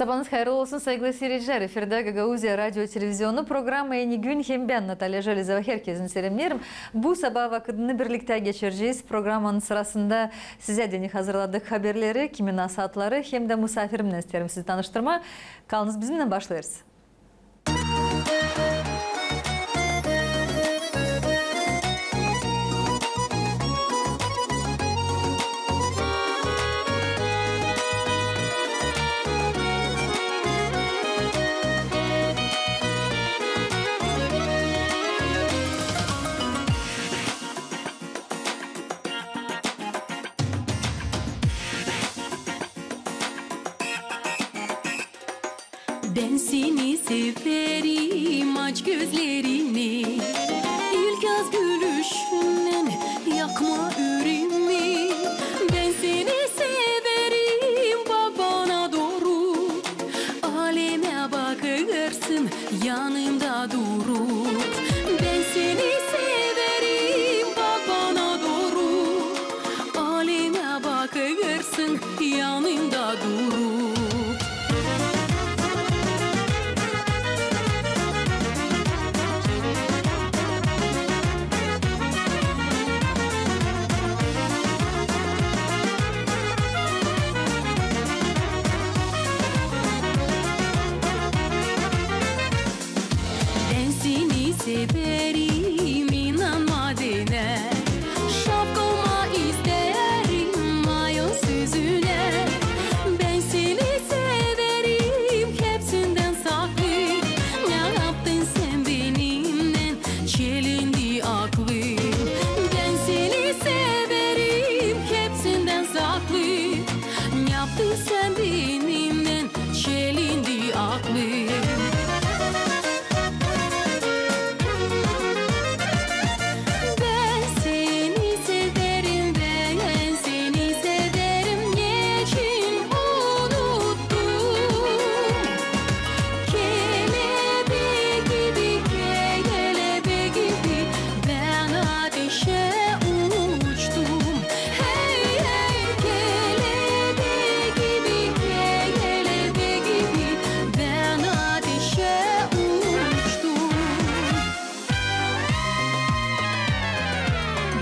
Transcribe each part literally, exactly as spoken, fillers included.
Sabaanız hayırlı olsun, saygılı siiredicilär. Efirdä Gagauziya radio televizionu, programma "Eni gün" hem bän, Natalya Jölezova, herkezi selämneerim. Bu sabaa vakıdını birliktä geçirecez. Programmanın sırasında sizä deyni hazırladık haberleri, kimin nasıl adları, hem dä musaafirimi isteerim sizi tanıştırmaa. Kalınız bizimnän, başlêêrız. Bän seni severim, aç gözlerini, ilk az gülüşünnän yakma üreemi. Bän seni severim, bak bana dooru, alemä bakêrsın yanımda durup. Bän seni severim, bak bana dooru, alemä bakêrsın yanımda durup. Bän seni severim, inanma deyni, şapkama isteerim mayo sözünä. Bän seni severim hepsindän saklı, ne yaptın sän benimnän, çelindi aklım. Bän seni severim hepsindän saklı, ne yaptın sän benimnän, çelindi aklım. Bän seni severim, bän seni severim, neçin unuttum? Kelebek gibi, kelebek gibi bän ateşä uçtum. Hey, hey, kelebek gibi, kelebek gibi bän ateşä uçtum.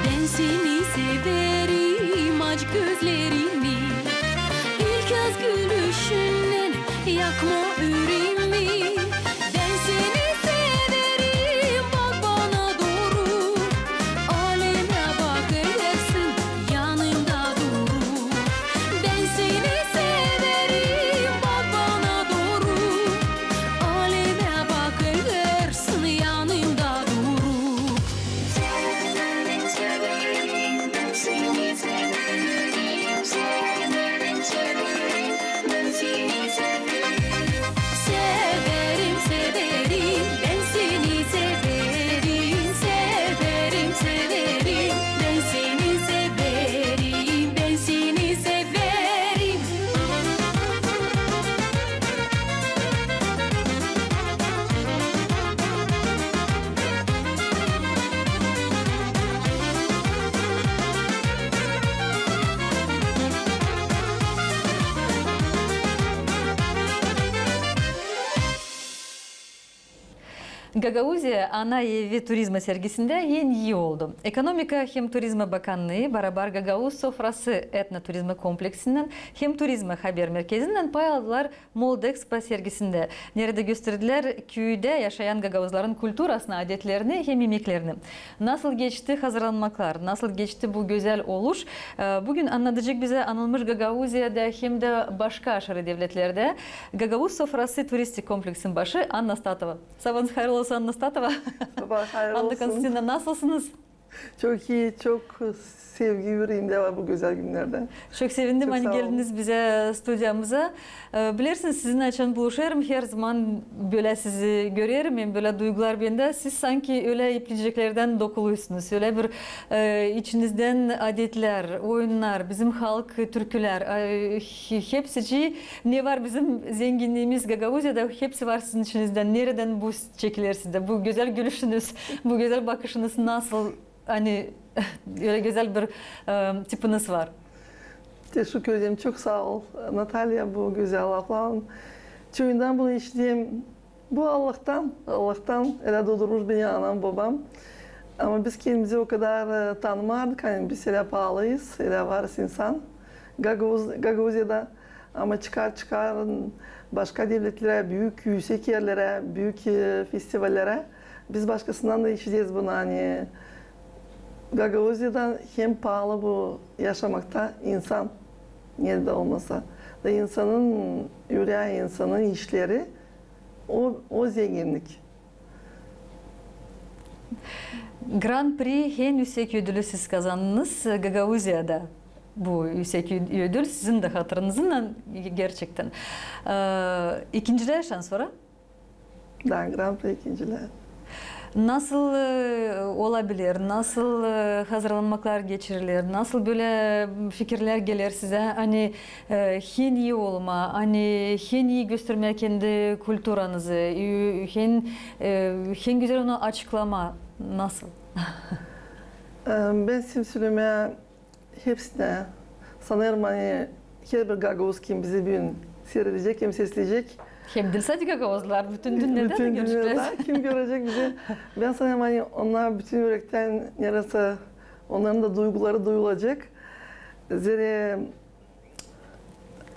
Bän seni severim, aç gözlerini, ilk az gülüşünnän yakma üreemi. Bän seni severim, bak bana dooru, alemä bakêrsın yanımda durup. Bän seni severim, bak bana dooru, alemä bakêrsın yanımda durup. Severim, severim, bän seni severim. Severim, severim, bän seni severim, bän seni severim. Gagauziya ana evi turizma sergisindä en ii oldu. Ekonomika hem turizma bakannıı barabar Gagauz sofrası etnoturizma kompleksindän hem turizma haber merkezindän pay aldılar Moldexpo sergisindä, neredä gösterdilär küüdä yaşayan gagauzların kulturasını, adetlerini hem imeklerini. Nasıl geçti hazırlanmaklar, nasıl geçti bu gözäl oluş? E, büün annadacek bizä anılmış Gagauziyada hem dä başka aşırı devletlerdä Gagauz sofrası turistik kompleksin başı Anna Statova. Sabaanız hayırlı olsun, Anna Statova. Sabaa hayırlı olsun. Anna Konstantinovna, nasılsınız? Çok ii, çok sevgi üreemdä var bu gözäl günnerdä. Çok sevindim, ani geldiniz bizä studiyamıza. E, bilersiniz, sizinnän açan buluşêrım, herzaman bölä sizi görerim, hem bölä duygular bendä. Siz sanki ölä ipliciklerdän dokuluysunuz, ölä bir, e, içinizdän adetlär, oyunnar, bizim halk türkülär, e, he-, hepsicii ne var bizim zenginniimiz Gagauziyada, hepsi var sizin içinizdän. Neredän bu çekiler sizdä? Bu gözäl gülüşünüz, bu gözäl bakışınız nasıl, ani ölä gözäl bir, e, tipiniz var. Teşekkür ederim. Çok saa ol, Natalya, bu gözäl lafların. Çoyundan bunu işideyim. Bu Allahtan, Allahtan elä doodurmuş beni anam, bobam. Ama biz kendimizi o kadar e, tanımardık, ani biz elä paalıyız, elä varız insan. Gagauz, Gagauziyada. Ama çıkar-çıkar başka devletlerä, büük üüsek erlerä, büük e, festivallerä. Biz başkasından da işideriz bunu, ani Gagauziyadan hem paalı bu yaşamakta insan, neredä olmasa. Da insanın ürää, insanın işleri, o, o zenginnik. Grand Prix, en üüsek ödülü siz kazandınız Gagauziyada. Bu üüsek ö-, ödül sizin dä hatırınızdan gerçektän. E, ikincilär şans var, a? Da, Grand Prix ikincilär. Nasıl e, olabilir, nasıl e, hazırlanmaklar geçirilir, nasıl bölä fikirlär geler sizä, ani e, en ii olma, ani en ii göstermää kendi kulturanızı, e, en, e, en gözäl onu açıklama, nasıl? E, bän sizinnän hepsinä, sanêrım, ani herbir gagauz, kim bizi büün siiredecek hem sesleyecek. Hem diil sade gagauzlar, bütün dünnedä dä görecekler. Kim görecek bizi. Bän sanêrım, ani onnar bütün ürektän, neredä onnarın da duyguları duyulacek. Zerä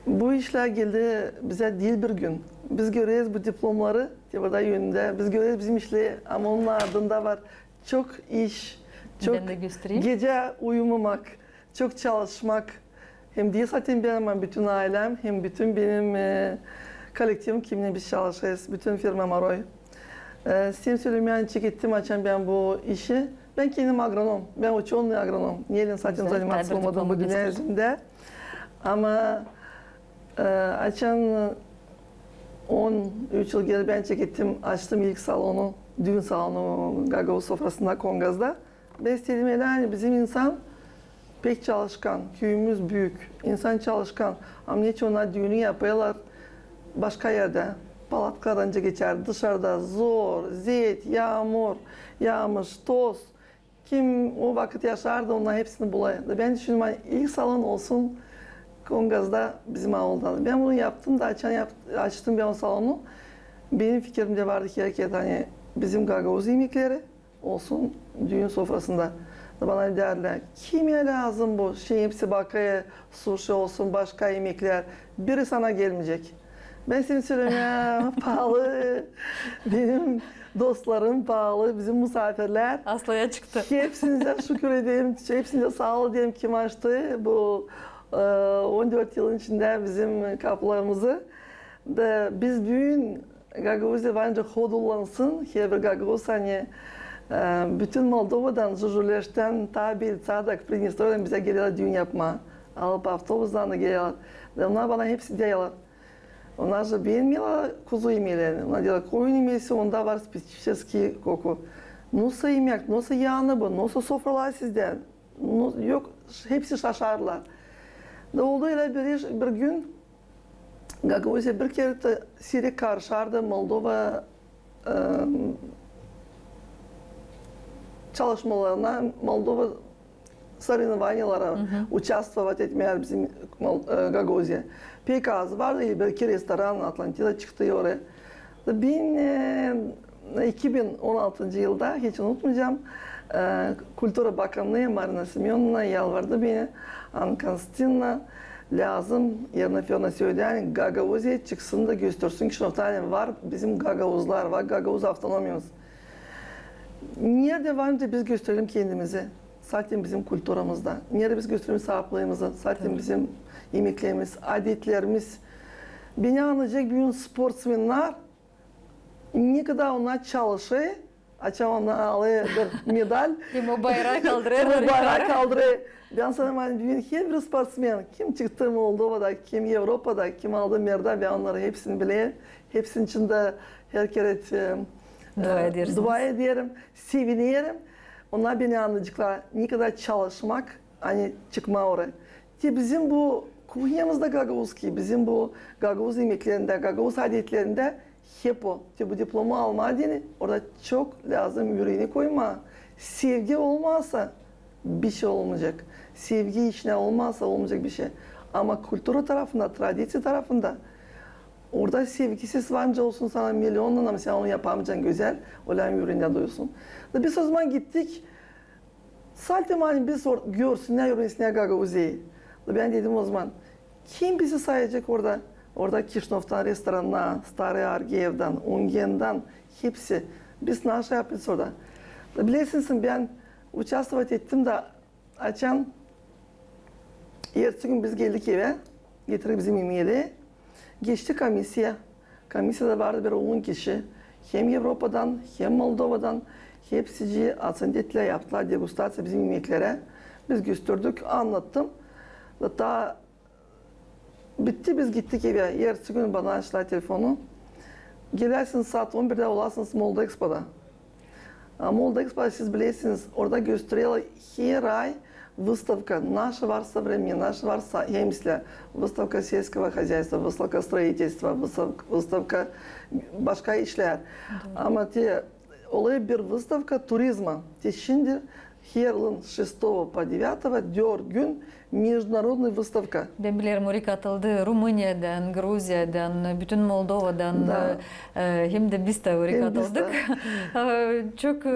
bu işlär geldi bizä diil bir gün. Biz göreriz bu diplomları, te burada önümdä. Biz göreriz bizim işleri, ama onun ardında var çok iş, çok gecä uyumamak, çok çalışmak. Hem diil sade bän, ama bütün aylem, hem bütün benim e, kollektivim, kiminä biz çalışêrız, bütün firma Maroy. E, sizinnän sölemää, çekettim, açan bän bu işi. Bän kendim agronom, bän uçenıy agronom. Neylän sade zanimatsä olmadım bu dünnä üzündä. Ama e, açan on üç yıl geeri bän çekettim, açtım ilk salonu, düün salonu gagauz sofrasında Kongazda. Bän istedim, elä, ani bizim insan pek çalışkan, küüyümüz büük, insan çalışkan. Ama neçin onnar düünü yapêrlar başka erdä? Palatkadan nicä geçer, dışarda zor, zeet, yaamur, yaamış, toz. Kim o vakıt yaşardı, onnar hepsini bulêr. Da bän düşündüm, ani ilk salon olsun Kongazda, bizim aulda. Bän bunu yaptım da, açan yap-, açtım bän o salonu. Benim fikirimdä vardı hereket, ani bizim gagauz imekleri olsun düün sofrasında. Da bana deerlär, kimä lääzım bu? Şey, hepsi bakêr, suşi olsun, başka imeklär. Biri sana gelmeyecek. Bän sizinnän sölemää, paalı benim dostlarım, paalı bizim musaafirlär. Aslaya çıktı. Hepsinizä şükür ederim, hepsinizä saa ol deerim, kim açtı bu e, on dört yılın içindä bizim kapularımızı. Da biz büün Gagauziya var nicä hodullansın, herbir gagauz, ani e, bütün Moldovadan, Žužuleştän, Tabelţadan, Pridnestrooyeden bizä gelerlär düün yapmaa. Alıp avtobustan da gelerlär. Da onnar bana hepsi deerlär. Onnar da beenmeerlär kuzu imelerini. Onnar deerlär, koyun imesi, onda var spesifiçeskiy koku. Nasıl imek, nasıl yaanı bu, nasıl sofralar sizdä? No, yok, hepsi şaşarlar. Da oldu elä bir iş, bir gün Gagauziya bir kerä da siirek karışardı Moldova e, çalışmalarına, Moldova sorevnovaniyalara uçastvovat etmää bizim Mol-, e, Gagauziya. Pek az vardı, bir iki restoran Atlantida çıktı oraya. Da bin, e, iki bin on altıncı yılda, hiç unutmayacağım, e, kultura bakannıı Marina Semönovna yalvardı beni, Anna Konstantinovna, lääzım, Erna Födorovna söledä, ani Gagauziya çıksın da göstersin Kişinövda, ani var bizim gagauzlar, var gagauz avtonomiyamız. Neredä var nicä biz gösterelim kendimizi? Zaten bizim kulturamızda. Neredä biz gösterelim saaplığımızı? Zaten bizim imeklerimiz, adetlerimiz. Beni annayacek büün sportsmennär, ne kadar onnar çalışêr, açan onnar alêr bir medal. Hem o bayrağı kaldırêr. Hem o bayrağı kaldırêr. Bän sanêrım, ani büün herbir sportsmen, kim çıktı Moldovada, kim Evropada, kim aldı medal, bän onnarı hepsini bilerim. Hepsinin için dä her kerä e, dua ederim, sevinerim. Onnar beni annayaceklar, ne kadar çalışmak, ani çıkmaa oraya. Te bizim bu kuhnyamızda gagauzskiy, bizim bu gagauz imeklerindä, gagauz adetlerindä hep o. Te bu diplomu almaa deyni, orada çok lääzım üreeni koymaa. Sevgi olmasa, bişey olmayacek. Sevgi içindä olmasa, olmayacek bişey. Ama kultura tarafında, tradiţiya tarafında Orada sevgi ses var nicä olsun sana milyonnan, ama sän onu yapamayacan gözäl, ölä mi üreenä duysun. Da biz o zaman gittik, sadä, ani biz or-, görsünnär, üreensinnär Gagauziyayı. Da bän dedim o zaman, kim bizi sayacek orada? Orada Kişinövdan restorannar, Starıy Argiyevdan, Ungendän, hepsi. Biz naşa yapêrız orada. Da bilersiniz, bän uçastvovat ettim da, açan ertesi gün biz geldik evä, getirdik bizim imeklää. Geçti komissiya. Komissiyada vardı bir on kişi. Hem Evropadan, hem Moldovadan. Hepsicii oţenit ettilär, yaptılar degustaţiya bizim imeklerä. Biz gösterdik, annattım. Da taa bitti, biz gittik evä. Ertesi gün bana açtılar telefonu. Geläsiniz saat on birdä, olasınız Moldexpoda. A Moldexpo, siz bilersiniz, orada göstererlär her ay выставка, наши var современные, наши var sa-, hem islää, выставка сельского хозяйства, выставка строительства, выставка, выставка başka işlär. Ama te olêr bir выставка туризма. Te şindi her yılın шестого по девятого dört gün международный выставка. Bän bilerim, oraya katıldı Rumıniyadan, Gruziyadan, bütün Moldovadan, e, hem dä biz dä oraya katıldık. E, çok, e,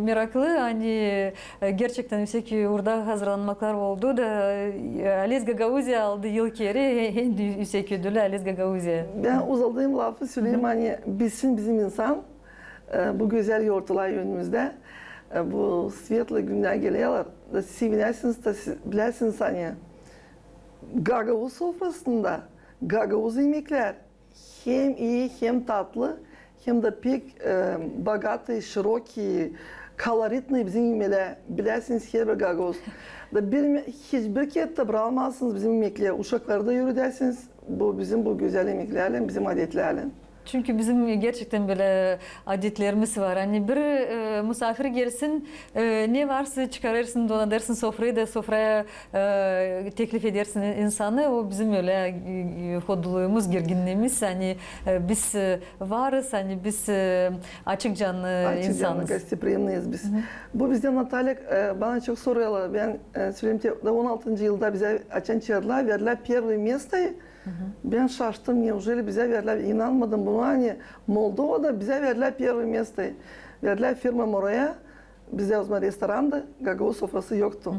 meraklı, ani, e, gerçektän üüsek uurda hazırlanmaklar oldu da, e, Ales Gagauziya aldı ilk eri, e, en üüsek ödülü Ales Gagauziya. Bän uzaldayım lafı, söleyim, ani bilsin bizim insan, e, bu gözäl yortular önümüzdä, e, bu svetlı günnär gelerlär, da sevinäsiniz, da siz biläsiniz, ani gagauz sofrasında gagauz imeklär hem ii, hem tatlı, hem dä pek, e, богатые, широкие, колоритные bizim imeklär, biläsiniz, herbir gagauz. Da bir, hiçbir kerä brakmazsınız bizim imeklää, uşakları da üüredäsiniz bu bizim bu gözäl imeklärlän, bizim adetlärlän. Çünkü bizim gerçektän bölä adetlerimiz var. Ani bir, e, musaafir gelsin, e, ne varsa çıkarêrsın, donadêrsın sofrayı da sofraya, e, teklif edersin insanı. O bizim ölä, e, e, hodluumuz, gerginliimiz. Ani, e, biz, e, varız, ani biz, e, açık canlı insanız. Açık canlı, гостеприимныйız biz. Bu bizdä, Natalya, e, bana çok sorêrlar. Bän, e, söleyim, te, da on altıncı yılda bizä açan çaardılar, verdilär первое место. Bän şaştım, неужели bizä verdilär, inanmadım buna, ani Moldovada bizä verdilär первое место. Verdilär firma Moraya, bizdä o zaman restorandı, gagauz sofrası yoktu.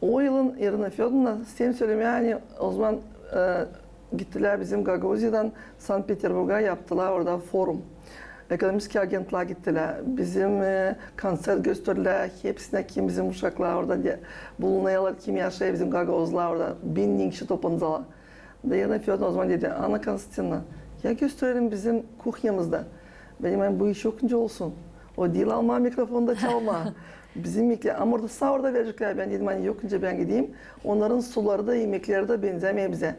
O yılın İrina Födorovna, isteerim sölemää, ani o zaman, e, gittilär bizim Gagauziyadan Sankt-Peterburga, yaptılar orada forum. Ekonomiskiy agentlär gittilär, bizim, e, konţert gösterdilär hepsinä, kim bizim uşaklar orada bulunêrlar, kim yaşêêr bizim gagauzlar orada. Bin kişi toplandılar. Da İrina Födorovna o zaman dedi: Anna Konstantinovna, ya gösterelim bizim kuhnyamızda. Bän dedim, ani bu iş yokunca olsun. O diil almaa mikrofon da çalmaa. Bizim imeklär, ama orada saa orada vereceklär. Bän dedim, ani yokunca bän gideyim, onnarın suları da, imekleri dä benzämeer bizä.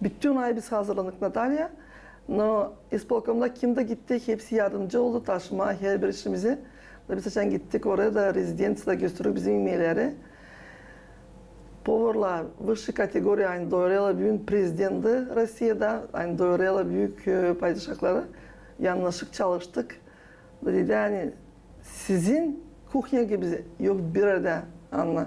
Bütün ay biz hazırlandık, Natalya. No ispolkomda kim dä gitti, hepsi yardımcı oldu taşımaa herbir işimizi. Da biz açan gittik oraya da rezidenţiyada gösterdik bizim imekleri. Povarlar высшей категории, ani doyurêrlar büün prezidenti Rossiyada, ani doyurêrlar büük, e, padişahları. Yanaşık çalıştık. Da dedi, ani sizin kuhnya gibi yok bir erdä, Anna.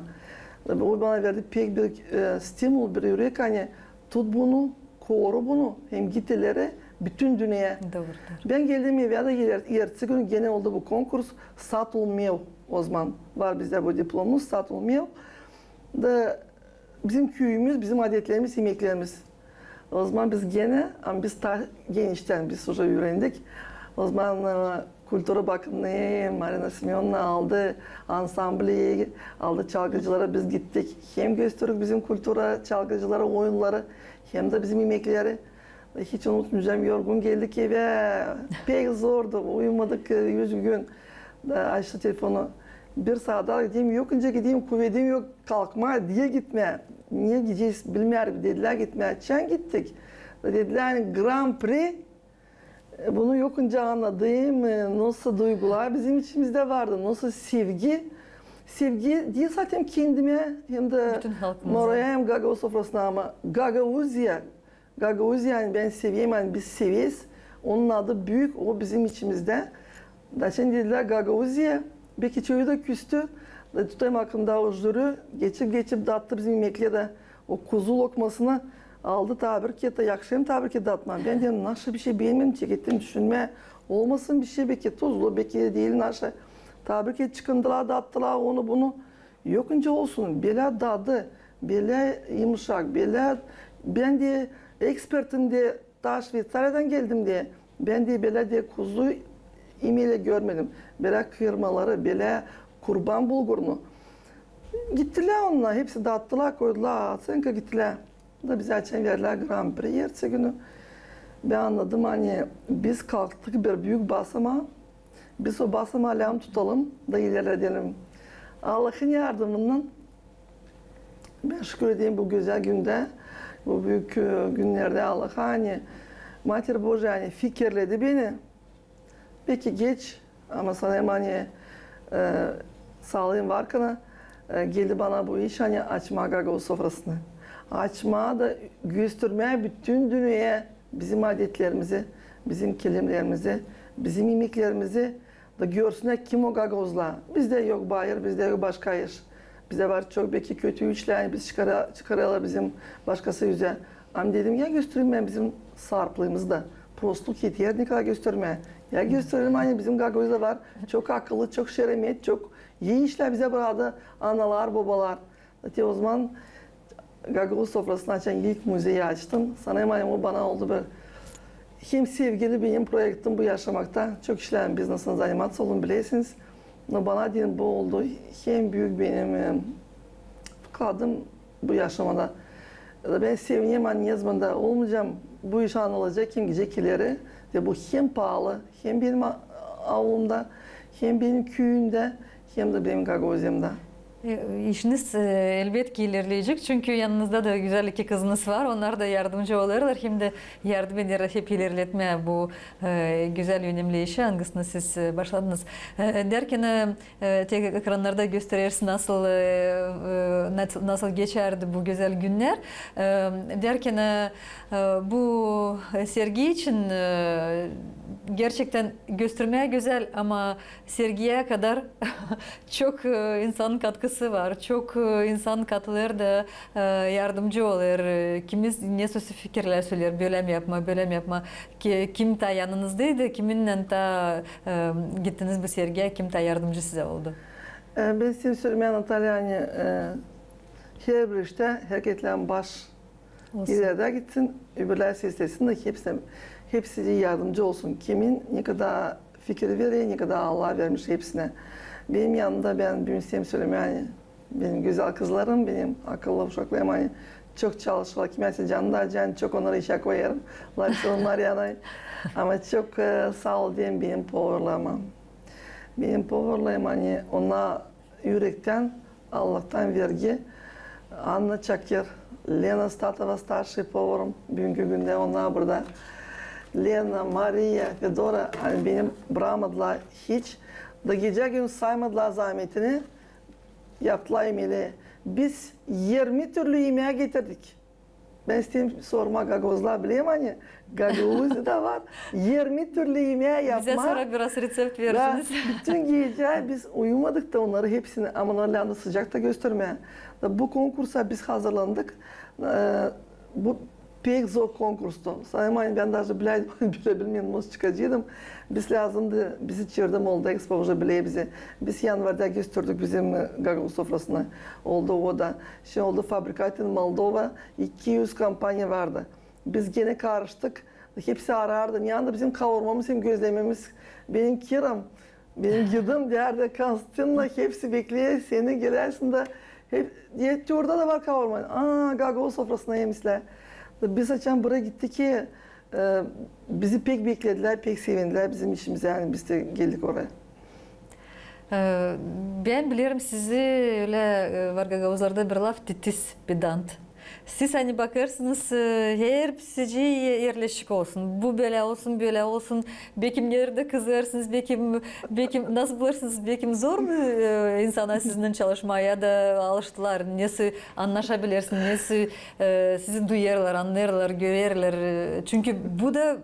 Da o bana verdi pek bir, e, stimul, bir ürek, ani tut bunu, koru bunu, hem git ileri, bütün dünneyä. Bän geldim evä da er-, ertesi gün genä oldu bu konkurs, Satul Mev, o zaman var bizdä bu diplomumuz, Satul Mev. Da bizim küüyümüz, bizim adetlerimiz, imeklerimiz. O zaman biz genä, ama biz taa geniştän, biz uje üürendik. O zaman, e, kultura bakımını Marina Semönovna aldı, ansambli aldı, çalgıcıları, biz gittik. Hem gösterdik bizim kultura, çalgıcıları, oyunları, hem dä bizim imekleri. Hiç unutmayacam, yorgun geldik evä. Pek zordu, uyumadık, e, üç gün. Da açtı telefonu. Bir saat dä gideyim, yokunca gideyim, kuvedim yok kalkmaa, diil gitmää. Neredä gidecez, bilmeerim, dedilär gitmää. Açan gittik. Dedilär, ani Grand Prix, e, bunu yokunca annadım, e, nasıl duygular bizim içimizdä vardı, nasıl sevgi. Sevgi diil zaten kendimä, hem dä Moraya, hem gagauz sofrasına, ama Gagauziya, Gagauziya, ani bän severim, ani biz severiz. Onun adı büük, o bizim içimizdä. Da açan dedilär Gagauziya, beki çoyu da küstü. Da tutêrım aklımda o jüri, geçip-geçip dattı bizim imekleri dä, o kuzu lokmasını. aldı, tabrik etti, yakışêr mı tabrik etti, datmaa? Bän deerim, nasıl bir şey, begenmedim, çekettim düşünmää. Olmasın bir şey, beki tuzlu, beki diil nasıl. Tabrik etti, çıkındılar, dattılar onu, bunu. Yok, nicä olsun, bölä dadı, bölä yımuşak, bölä, bän dä ekspertim dä, taa Şveysariyadan geldim dä, bän dä bölä dä kuzu imeklii görmedim. Bölä kıyırmaları, bölä kurban bulgurunu. Gittilär onnar, hepsi dattılar, koydular, otsenka, gittilär. Da bizä açan verdilär Grand Prix ertesi günü. Bän annadım, ani biz kalktık bir büük basamaa. Biz o basamaa lääzım tutalım da ilerledelim. Allahın yardımınnan bän şükür edeyim bu gözäl gündä, bu büük, e, günnerdä Allaha, ani Mater Bojaja, ani fikirledi beni. Beki geç, ama sanêrım, ani, e, saalıım varkan, e, geldi bana bu iş, ani açmaa gagauz sofrasını. Açmaa da göstermää bütün dünneyä bizim adetlerimizi, bizim kelimlerimizi, bizim imeklerimizi, da görsünnär, kim o gagauzlar. Bizdä yok bayır, bizdä yok başka iş. Bizdä var çok beki kötü işlär, ani biz çıkara-, çıkaralım bizim başkası üzä. Ama dedim, ya göstereyim bän bizim sarplıımızı da. Prostluk eter, ne kadar göstermää. Ya gösterelim, ani bizim gagauzda var çok akıllı, çok şeremet, çok ii işlär bizä bıraktı analar, bobalar. Te ozaman gagauz sofrasını açan ilk müzeyi açtım. Sanêrım, ani o bana oldu bir hem sevgili benim proektim bu yaşamakta. Çok işlär biznesän заниматься oldum, bilersiniz. No bana deyni bu oldu hem büük benim, e, vkladım bu yaşamada. Da bän sevinerim, ani ne zaman da olmayacam, bu iş anılacek hem gidecek ileri. Ve bu hem paalı, hem benim a-, aulumda, hem benim küüyümdä, hem dä benim Gagauziamda. E, işiniz, e, elbetki ilerleyecek, çünkü yanınızda da gözäl iki kızınız var, onnar da yardımcı olêrlar, hem dä yardım ederlär hep ilerletmää bu, e, gözäl, önemli işi, angısını siz, e, başladınız. E, derkän, e, E, tek ekrannarda gösterersiniz, nasıl, e, e, nas-, nasıl geçärdi bu gözäl günnär. E, derkän, e, e, bu sergi için, e, gerçektän göstermää gözäl, ama sergiyä kadar çok, e, insanın katkısı var, çok, e, insan katılêr da, e, yardımcı olêr. E, kimi ne söz fikirlär söleer, bölä mi yapmaa, bölä mi yapmaa. Ki-, kim taa yanınızdaydı, kiminnän taa, e, gittiniz bu sergiyä, kim taa yardımcı sizä oldu? E, bän isteerim sölemää, Natalya, ani, e, herbir iştä herkeslän baş ilerä gitsin, öbürlär seslesin da hepsi, hepsi dä yardımcı olsun. Kimin ne kadar fikir verer, ne kadar Allah vermiş hepsinä. Benim yanımda bän büün isteerim sölemää, ani benim gözäl kızlarım, benim akıllı uşaklarım, ani çok çalışêrlar. Kimäsä canı da acı, ani çok onnarı işä koyêrım. Larisaylan, Maryanaylan. Ama çok, e, saa ol deerim benim povarlarıma. Benim povarlarım, ani onnar ürektän, Allahtan vergi. Anna Çakır, Lena Statova, старший поварım, büünkü gündä onnar burada. Lena, Mariya, Fedora, ani beni brakmadılar hiç. Da gecä-gündüz saymadılar zaametini. Yaptılar imeklii. Biz irmi türlü imeä getirdik. Bän isteerim sormaa, gagauzlar biler mi, ani Gagauziyada var irmi türlü imeä yapmaa. Bizä sora biraz reţept verirsiniz. Da bütün gecä biz uyumadık da onnarı hepsini, ama onnarı lääzım sıcak da göstermää. Da bu konkursa biz hazırlandık. E, bu pek zor konkurstu. Sanêrım, ani bän daje biläydim, ani bilä bilmeerim, nasıl çıkaceydım. Biz lääzımdı, bizi çevirdi Moldexpo, уже bilä bizi. Biz yanvarda gösterdik bizim, e, gagauz sofrasını. Oldu o da. Şindi oldu Fabrikaten Moldova, iki üz kompaniya vardı. Biz genä karıştık. Hepsi arardı, neredä bizim kavurmamız hem gözlememiz. Benim Kiram, benim gidim deyärdi, Konstantina, hepsi bekleer seni, gelersin da hep, deyär, te orada da var kavurma. Aa, gagauz sofrasında imeklär. Biz açan buraya gittik ki, e, bizi pek bekledilär, pek sevindilär bizim işimizä, ani biz dä geldik oraya. E, bän bilerim sizi ölä, e, var gagauzlarda bir laf, titiz pedant. Siz ani bakêrsınız, e, hepsicii erleşik olsun. Bu bölä olsun, bölä olsun. Bekim neredä kızêrsınız, bekim, bekim nasıl bulêrsınız, bekim zor mu, e, insana sizinnän çalışmaa ya da alıştılar, nesoy annaşabilersiniz, nesoy, e, sizi duyêrlar, annêêrlar, görerlär. E, çünkü bu da, e,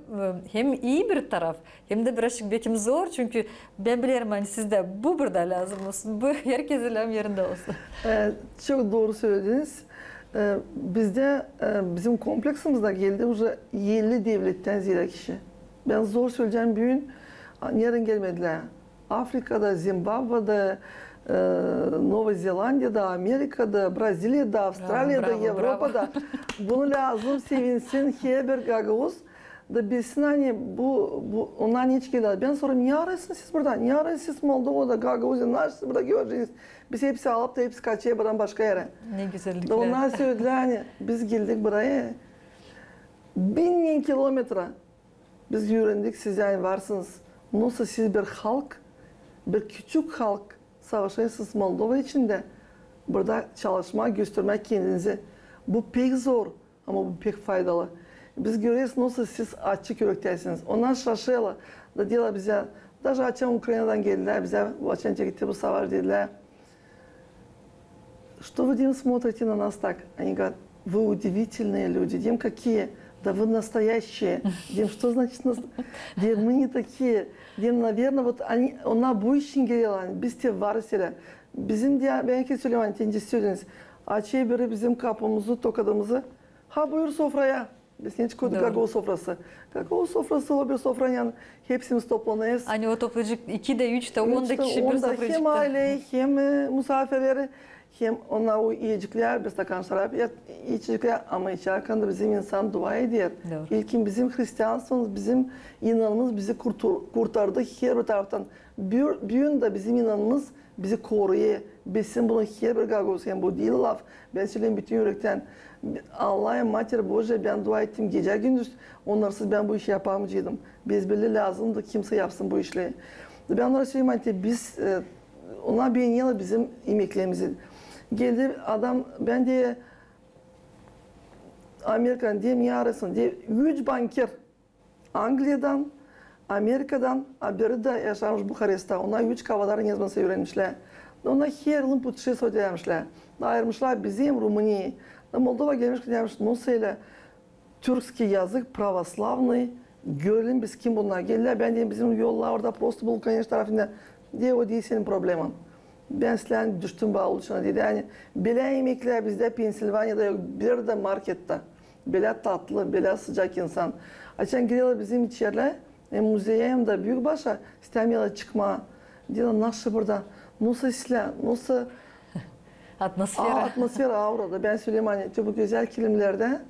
hem ii bir taraf, hem dä birazçık bekim zor, çünkü bän bilerim, ani sizdä bu burada lääzım olsun, bu herkezi lääzım erindä olsun. E, çok dooru sölediniz. E, bizdä, e, bizim kompleksimizda geldi uje elli devlettän ziyade kişi. Bän zor söleyecäm büün, a, neredän gelmedilär. Afrikada, Zimbabveda, e, Nova Zelandiyada, Amerikada, Braziliyada, Avstraliyada, Evropada. Bunu lääzım sevinsin herbir gagauz. Da bilsin, ani bu, bu, onnar neçin gelärlär. Bän sorêrım, ne arêêrsınız siz burada? Ne arêêrsınız siz Moldovada, Gagauziyada? Ne arêêrsınız siz burada göreceniz? Biz hepsi alıp da hepsi kaçêr buradan başka erä. Ne gözälliklär. Da onnar söledilär, ani biz geldik buraya. Binnän kilometra. Biz üürendik, siz ani varsınız. Nasıl siz bir halk, bir küçük halk savaşêrsınız Moldova içindä, burada çalışmaa, göstermää kendinizi. Bu pek zor, ama bu pek faydalı. Biz göreriz, nasıl siz açık ürektäsiniz. Onnar şaşêrlar, da deerlär bizä, даже açan Ukrainadan geldilär bizä, bu açan çekti bu savaş, dedilär: Что вы, дим, смотрите на нас так? Они говорят: Вы удивительные люди. Дим, какие? Да вы настоящие. Дим, что значит нас-, дим, мы не такие. Дим, наверно, вот они, onnar bu için gelärlär, ani biz te varız ölä. Bizim dä, bän hep söleerim, ani te nicä sölediniz, açêr biri bizim kapımızı, tokadımızı. Ha, buyur sofraya. Biz neçin koyduk gagauz sofrası? Gagauz sofrası, o bir sofranın yanı, hepsimiz toplanêrız. Ani o toplayacek iki dä, üç dä, on da kişi bir sofracıkta. Hem aylä, hem, e, musaafirleri, hem onnar o iyeciklär, bir stakan şarap içeceklär, ama içärkän dä bizim insan dua eder. İlkin bizim hristiyanstvomız, bizim inanımız bizi kurtu-, kurtardı herbir taraftan. Büün, büün dä bizim inanımız bizi koruyêr. Bilsin bunu herbir gagauz, hem bu diil laf. Bän söleerim bütün ürektän. Allaha, Mater Božja, bän dua ettim gecä-gündüz. Onnarsız bän bu işi yapamayaceydım. Bezbelli lääzımdı, kimsä yapsın bu işleri. Bän onnara söleerim, ani biz, e, onnar beenerlär bizim imeklerimizi. Geldi adam, bän deerim, Amerikadan, deerim, ne arêêrsın? Deer, üç banker. Angliyadan, Amerikadan, a biri dä yaşêêrmış Buharestta. Onnar üç kavadar nezamansa üürenmişlär. Onnar her yılın putuşestvovayt etmişlär. Ayırmışlar bizi hem Rumuniyayı. Da Moldova gelmiş, demiş, nasıl ölä türkskiy yazık, pravoslavnıy, görelim biz, kim bunnar. Geldilär, bän deerim, bizim yollar orada prosto Vulkaneş tarafında. Deer, o diil senin probleman. Bän sizlän düştüm baalılık içinä, dedi. Ani bölä imeklär bizdä Pensilvaniyada yok, bir dä markettä. Bölä tatlı, bölä sıcak insan. Açan girerlär bizim içerlär, hem muzeyä, hem dä büük başa, istämeerlär çıkmaa. Deerlär, nasıl burada, nasıl islää, nasıl atmosfera, aura. Da bän söleerim, ani te bu gözäl kilimlerdä,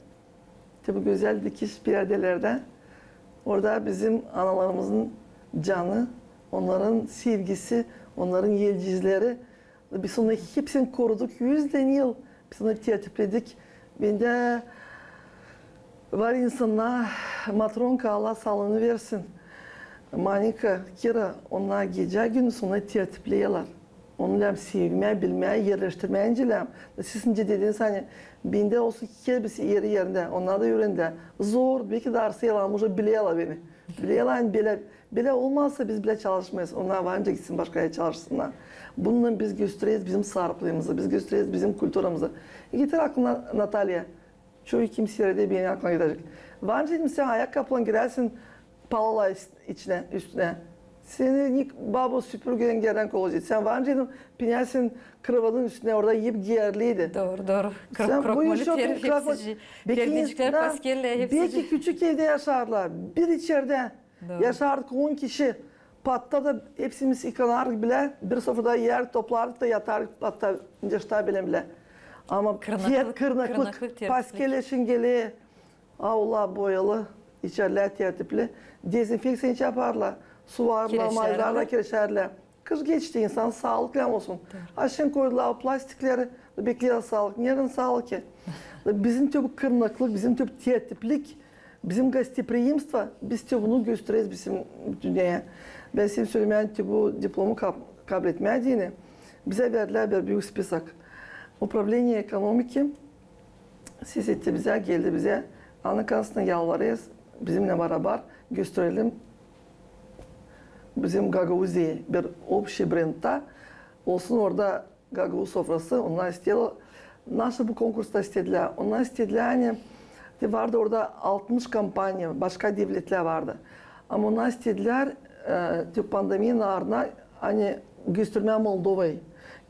te bu gözäl dikiş perdelerdä, orada bizim analarımızın canı, onnarın sevgisi, onnarın elcizleri. Biz onnarı hepsini koruduk üz dä yıl. Biz onnarı tertipledik. Bendä var insannar, matronka, Allah saalıını versin, Monika, Kira, onnar gecä-gündüz onnarı tertipleerlär. Onu lääzım sevmää, bilmää, erleştirmää nicä lääzım. Siz nicä dediniz, ani bendä olsun hepsi eri erindä, onnar da üürendi. Zor, beki dä arsêêrlar, ama uje bilerlär beni. Bilerlär, ani bölä Bölä olmasa, biz bölä çalışmêêrız. Onnar var nicä gitsin başka erä çalışsınnar. Bununnan biz göstereriz bizim sarıplığımızı, biz göstereriz bizim kulturamızı. E, getir aklına, Natalya. Çoyu kimsä erä dä benim aklıma gelecek. Var nicä, dedim, sän ayakkapılan girersin palalar is-, içinä, üstünä. Seni nik baba süpürgeylän geerän kovacek. Sän var nicä, dedim, pinersin krıvadın üstünä, orada hep geerliydi. Dooru, dooru. Sän bu işi krokmali, hepsi perdecikler, paskellär, hepsi. Beki küçük evdä yaşardılar. Bir içerdä. Dooru. Yaşardık on kişi. Patta da hepsimiz yıkanardık bilä, bir sofrada iyärdik, toplardık da yatardık patta, nicä şta bilä bilä. Ama kırnaklık, kırnaklık, paskellär, şingeler, aula boyalı, içerlär tertipli. Dezinfekţiya yapardılar, suvarlan, maclarlan, kirişärdilär. Kış geçti, insan saalıklı olsun. Dooru. Aşan koydular o plastikleri, bekleerlär saalık. Neredän saalık ki? Bizim te bu kırnaklık, bizim te bu tertiplik, bizim gostopriimstvo, biz te bunu göstereriz bizim dünneyä. Bän siz sölemää, te bu diplomu kab-, kabletmää deyni, bizä verdilär bir büük spisak. Upravleniye ekonomiki ses etti bizä, geldi bizä. Annakanısına yalvarêrız, bizimnän barabar gösterelim bizim Gagauziyayı bir opşiy brendtä. Olsun orada gagauz sofrası, onnar isteerlär. Naşey bu konkursta istedilär? Onnar istedilär, ani te vardı orada altmış kompaniya, başka devletlär vardı. Ama onnar istedilär, e, te pandemiyanın aarına, ani göstermää Moldovayı.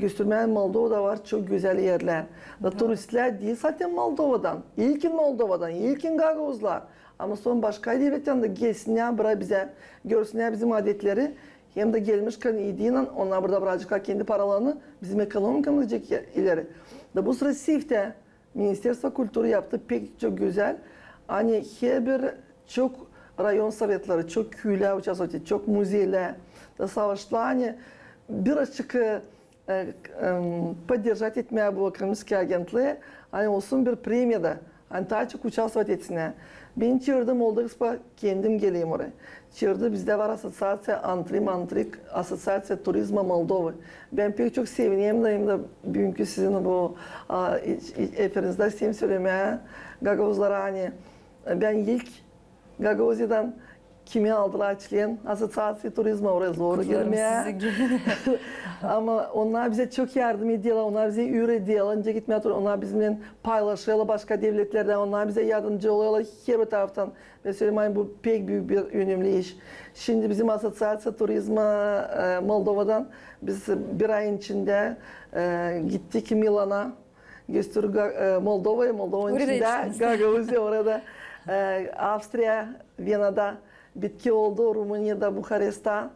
göstermää, Moldovada var çok gözäl erlär. Da turistlär diil zaten Moldovadan. İlkin Moldovadan, ilkin gagauzlar. Ama sora başka devletlerdän dä gelsinnär bura bizä, görsünnär bizim adetleri. Hem dä gelmişkän ideyalan, onnar burada vuraceklar kendi paralarını, bizim ekonomikamız gidecek ileri. Da bu sıra Siftä Ministerstvo kulturı yaptı pek çok gözäl. Ani herbir çok rayon sovetleri, çok küülär uçasovati, çok muzeylär. Da savaştılar, ani birazçık, e, e, em, поддержать etmää bu Krımskiy agentlıı, ani olsun bir premiya da, ani taa çok uçasovat etsinnär. Bän çaardım Moldekspo, kendim geleyim oraya. Çaardı, bizdä var asosiaţiya, Antrim, Antrik, Asosiaţiya turizma Moldovı. Bän pek çok sevinerim da, hem dä büünkü sizin bu, a, iç-, iç-, efirinizdä isteerim sölemää gagauzlara, ani bän ilk Gagauziyadan kimi aldılar çlen Asosiaţiya turizma, oraya zor girmää. Ama onnar bizä çok yardım ederlär, onnar bizä üüredärlär, nicä gitmää, onnar bizimnän paylaşêrlar başka devletlerdä, onnar bizä yardımcı olêrlar herbir taraftan. Bän söleerim, ani bu pek büük bir önemli iş. Şindi bizim Asosiaţiya turizma, e, Moldovadan biz bir ayın içindä, e, gittik Milana, gösterdik Ga-, e, Moldovayı, Moldovanın içindä Gagauziya, orada, e, Avstriya, Venada, bitki oldu, Rumuniyada, Bukaresta,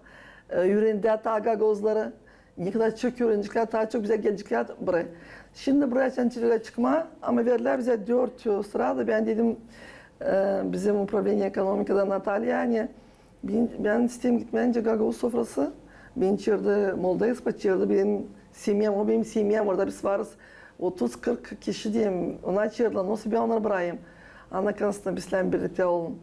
e, üürendi taa gagauzları. Ne kadar çok üüreneceklär, taa çok bizä geleceklär buraya. Şindi buraya açan çevrelär çıkmaa, ama verdilär bizä dört sıra da, bän dedim, e, bizim upravleniye ekonomikada Natalya, ani bän, bän isteerim gitmää nicä gagauz sofrası. Bän çaardı Moldekspo, çaardı benim semyam, o benim semyam, orada biz varız otuz, kırk kişi deyim, onnar çaardılar, nasıl bän onnarı brakayım? Ana Konstantina, bizlän birliktä olun.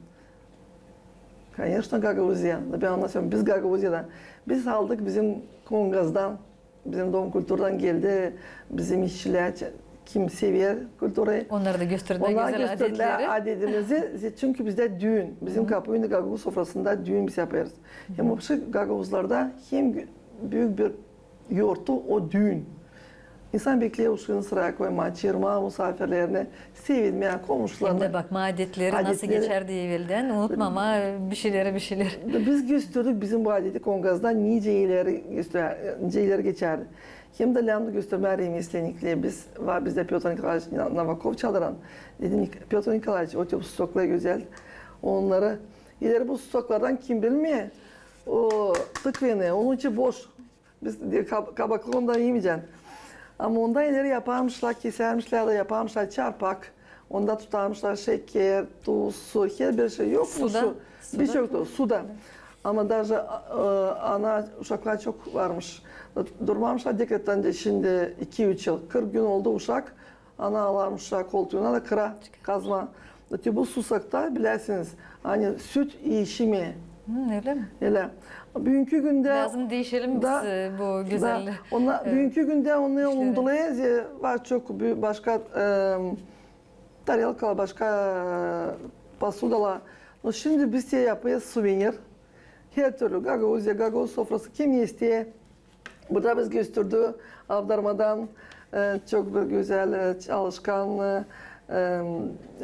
Конечно, Gagauziya. Da bän annadêrım, biz Gagauziyadan. Biz aldık bizim Kongazdan, bizim Dom kulturadan geldi, bizim işçilär, kim sever kulturayı. Onnar da gösterdilär gözäl adetleri. Adetimizi, çünkü bizdä düün, bizim Kapuina gagauz sofrasında düün biz yapêrız. Hem вообще gagauzlarda hem büük bir yortu o düün. İnsan bekleer uşaanı sıraya koymaa, çaarmaa musaafirlerini, sevinmää, komuşlarını. Hem dä bakmaa adetleri nasıl geçärdi eveldän, unutmamaa bişeleri, bişeleri. Biz gösterdik bizim bu adeti Kongazda nicä ileri göster-, nicä ileri geçärdi. Hem dä lääzım göstermää remeslennikleri. Biz, var bizdä Pötr Nikolaeviç Novakov çaldıran. Dedim, Pötr Nikolaeviç, o tip susaklar gözäl. Onnarı, ileri bu susaklardan kim bilmeer, o tıkveni, onun için boş. Biz de kab-, kabaklı ondan imeycän. Ama ondan ileri yaparmışlar, kesärmişlär da yaparmışlar çarpak. Onda tutarmışlar şeker, tuz, su, herbir şey. Yok mu su? Birçok da suda. Ama даже, e, ana uşaklar çok varmış. Durmarmışlar dekrettä şindi iki-üç yıl. Kırk gün oldu uşak. Ana alarmış uşağı koltuuna da kıra kazma. Öte bu susakta, bilersiniz, ani süt iişimi. Ölä mi? Ölä. Büünkü gündä lääzım diişelim biz, e, bu gözäl işleri. Büünkü gündä onu unudulêr, var çok başka, e, tarelkalar, başka, e, posudalar. No şindi biz te yapêrız suvenir. Her türlü Gagauziya, gagauz sofrası, kim ne isteer. Burada biz gösterdi Avdarmadan, e, çok bir gözäl, e, çalışkan, e, e,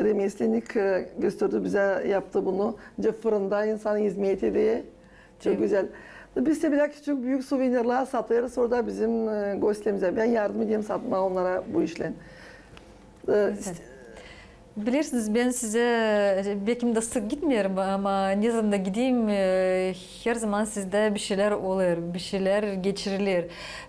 remeslennik, e, gösterdi bizä, yaptı bunu. Nicä fırında insan izmet eder. Çok gözäl. Biz te bilä küçük, büük suvenirlär satêrız orada bizim, e, gostlerimizä. Bän yardım ederim satmaa onnara bu işlän. E, Bilersiniz, bän sizä, e, bekim dä sık gitmeerim, ama ne zaman da gideyim, e, her zaman sizdä bişeylär olêr, bişeylär geçiriler.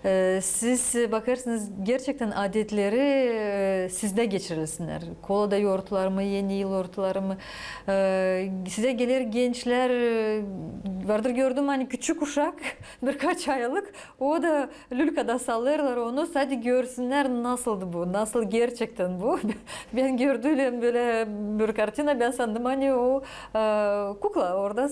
E, siz bakêrsınız, gerçektän adetleri, e, sizdä geçirilsinnär. Kolada yortular mı, Eni yıl yortuları mı? E, sizä geler gençlär, e, vardır gördüm, ani küçük uşak, birkaç aylık, o da lülkada salêrlar onu, sade görsünnär, nasıldı bu, nasıl gerçektän bu. Bän gördüylän bölä bir kartina, bän sandım, ani o, e, kukla, orada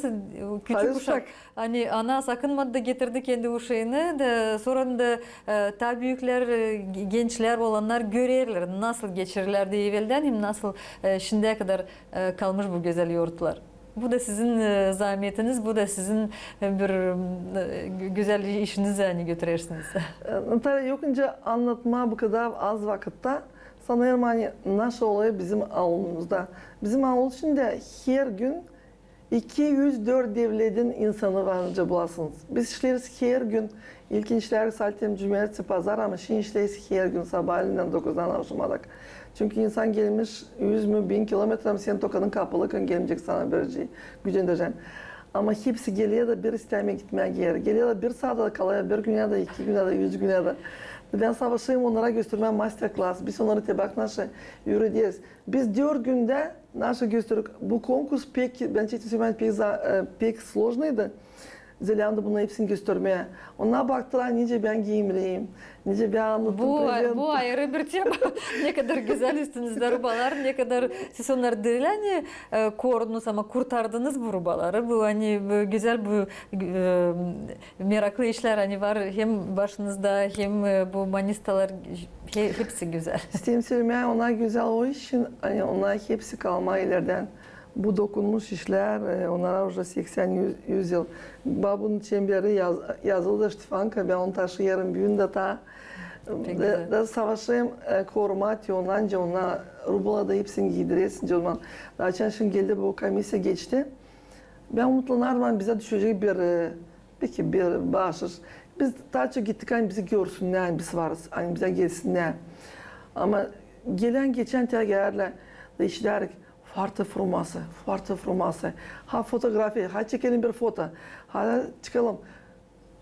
küçük uşak. Ani ana sakınmadı da getirdi kendi uşaanı da, sora da, e, taa büüklär, e, gençlär, olannar görerlär, nasıl geçirilärdi eveldän, hem nasıl, e, şindiyä kadar, e, kalmış bu gözäl yortular. Bu da sizin, e, zaametiniz, bu da sizin, e, bir, e, gö-, gözäl işinizi, ani götürersiniz. E, Natalya, yok nicä annatmaa bu kadar az vakıtta. Sanêrım, ani nasıl olêr bizim aulumuzda. Bizim aul içindä her gün İki üz dört devletin insanı var, nicä bulasınız. Biz işleeriz hergün, ilkin işleerdik sadä cumertesi, pazar, ama şindi işleeriz hergün, sabaalendän dokuzdan akşamadakı. Çünkü insan gelmiş üz mü, bin kilometrä, ama senin tokadın kapılı, gelmeyecek sana bir şey, gücendecek. Ama hepsi geler dä bir istämeer gitmää geeri. Geler dä bir saat da kalêr, bir günä dä, iki günä dä, üz günä dä. Bän savaşêrım onnara göstermää master-klass. Biz onnarı te bak naşı üürederiz. Biz dört gündä naşı gösterdik. Bu konkurs pek, bän çektim, pek za-, e, pek složnoydı. Zeländä bunu hepsini göstermää. Onnar baktılar, nicä bän giiyimliyim, nicä bän annadtım. Bu, bu ayrı bir tema. Ne kadar gözäl üstünüzdä rubalar, ne kadar siz onnarı diil ani, e, korudunuz, ama kurtardınız bu rubaları. Bu ani, e, gözäl bu, e, meraklı işlär ani var hem başınızda, hem, e, bu manistalar, he-, hepsi gözäl. İsteerim sölemää, onnar gözäl o için, ani onnar hepsi kalma ilerdän. Bu dokunmuş işlär, e, onnara uje seksän, üz, üz yıl. Babunun çemberi yaz-, yazılı da ştifanka, bän onu taşıyêrım büün dä taa. Pek gözäl. Da savaşêrım, e, korumaa te onu, nicä onnar rubaları da hepsini giidiresin, nicä onnar. Da açan şindi geldi, bu komissiya geçti. Bän umutlanêrım, ani bizä düşecek bir, e, pek bir baaşış. Biz taa çok gittik, ani bizi görsünnär, ani biz varız, ani bizä gelsinnär. Ama gelän-geçän te gelerlär, da işidärik: Farte Frumasse, Farte Frumasse. Ha fotografiya, ha çekelim bir foto, ha çıkalım.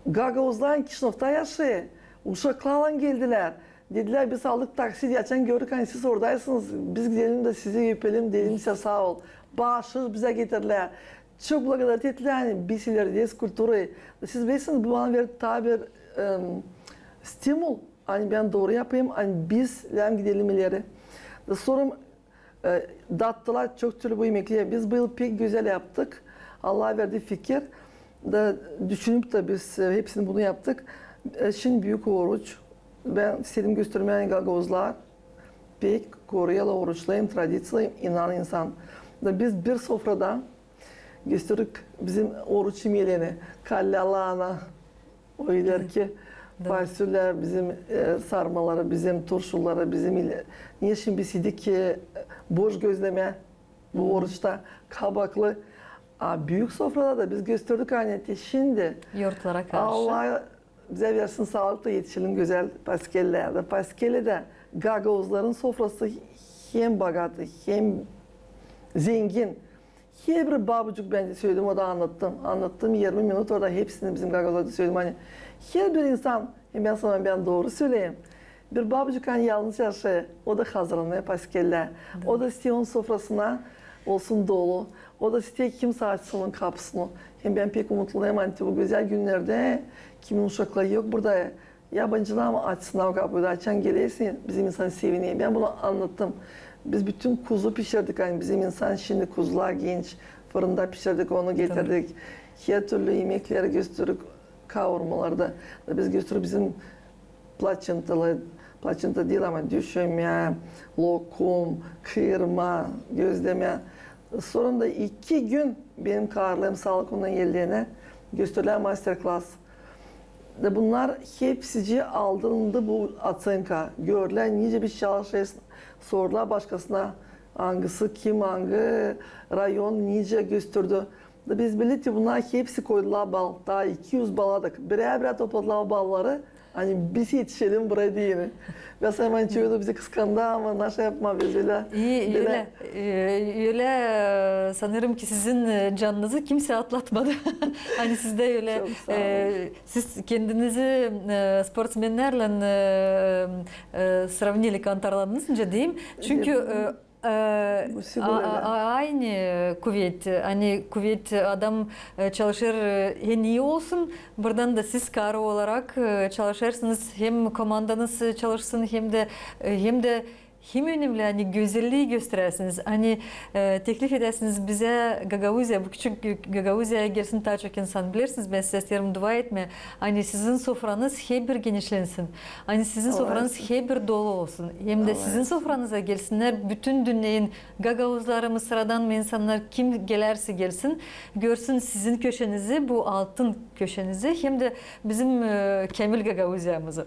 Gagauzlar Kişinövda yaşêêr, uşaklarlan geldilär. Dedilär, biz aldık taksi, açan gördük, ani siz oradaysınız, biz gidelim dä sizi öpelim, deyelim sizä saa ol. Baaşış bizä getirdilär. Çok благодарить ettilär, ani biz ilerederiz kulturayı. Siz bilersiniz, bu bana verdi taa bir, em, stimul, ani bän dooru yapayım, ani biz lääzım gidelim ileri. Da sora, e, dattılar çok türlü bu imekleri. Biz bu yıl pek gözäl yaptık. Allah verdi fikir. Da düşünüp dä biz, e, hepsini bunu yaptık. E, şindi büük oruç. Bän istedim göstermää, ani gagauzlar pek koruyêrlar oruçları, tradiţiyaları, inan insan. Da biz bir sofrada gösterdik bizim oruç imelerini, kallalana, o ilerki fasulya, bizim, e, sarmaları, bizim turşuları, bizim ile-, ne şindi biz idik, e, boş gözlemä bu oruçta, kabaklı. A büük sofrada da biz gösterdik, ani te şindi yortlara karşı. Allah bizä versin saalık da etişelim gözäl Paskellä. Da Paskellä dä gagauzların sofrası hem bogatı, hem zengin. Herbir babucuk, bän dä söledim, o da annattım. Annattım irmi minut orada, hepsini bizim gagauzlara da söledim, ani herbir insan, hem bän sana, bän dooru söleyim, bir babucuk, ani yalnız yaşêêr, o da hazırlanêr Paskellä. O da isteer onun sofrasına olsun dolu. O da isteer, kimsä açsın onun kapusunu. Hem bän pek umutlanêrım, ani bu gözäl günnerdä, kimin uşakları yok burada, yabancılar mı açsınnar o kapuyu da, açan gelersin, bizim insan sevineer. Bän bunu annattım. Biz bütün kuzu pişirdik, ani bizim insan şindi kuzular genç, fırında pişirdik, onu getirdik. Her türlü imekleri gösterdik, kavurmalarda. Da biz gösterdik bizim plaçentalı, plaçenta diil, ama döşemä, lokum, kıyırma, gözlemä. Sora da iki gün benim kaarlarım saalık ondan geldilär, gösterlär master-klass. Da bunnar hepsicii aldı bu oţenka. Gördülär, nicä biz çalışêrız, sordular başkasına, angısı, kim, angı rayon, nicä gösterdi. Da biz bildik, bunnar hepsi koydular bal. Taa iki üz baladık. Birä-birä topladılar o balları, ani biz etişelim buraya deyni. Biraz hemen çoyu da bizi kıskandı, ama naşey yapmaa biz ölä. İi, ölä. E, ölä, e, sanêrım ki, sizin, e, canınızı kimsey atlatmadı. Ani sizdä ölä, e, siz kendinizi, e, sportsmennärlän, e, e, сравнили, kantarladınız, nicä deyim. Çünkü, e, e, aynı kuvet, ani kuvet adam, e, çalışêr, e, en ii olsun, buradan da siz karı olarak, e, çalışêrsınız, hem komandanız, e, çalışsın, hem dä, e, hem dä hem önemli, ani gözellii gösteräsiniz, ani, e, teklif edäsiniz bizä Gagauziya, bu küçük Gagauziyaya gelsin taa çok insan. Bilersiniz, bän sizä isteerim dua etmää, ani sizin sofranız hep bir genişlensin, ani sizin sofranız hep bir dolu olsun, hem dä sizin sofranıza gelsinnär bütün dünneyin gagauzları mı, sıradan mı insannar, kim gelärsä gelsin, görsün sizin köşenizi, bu altın köşenizi, hem dä bizim, e, käämil Gagauziyamızı.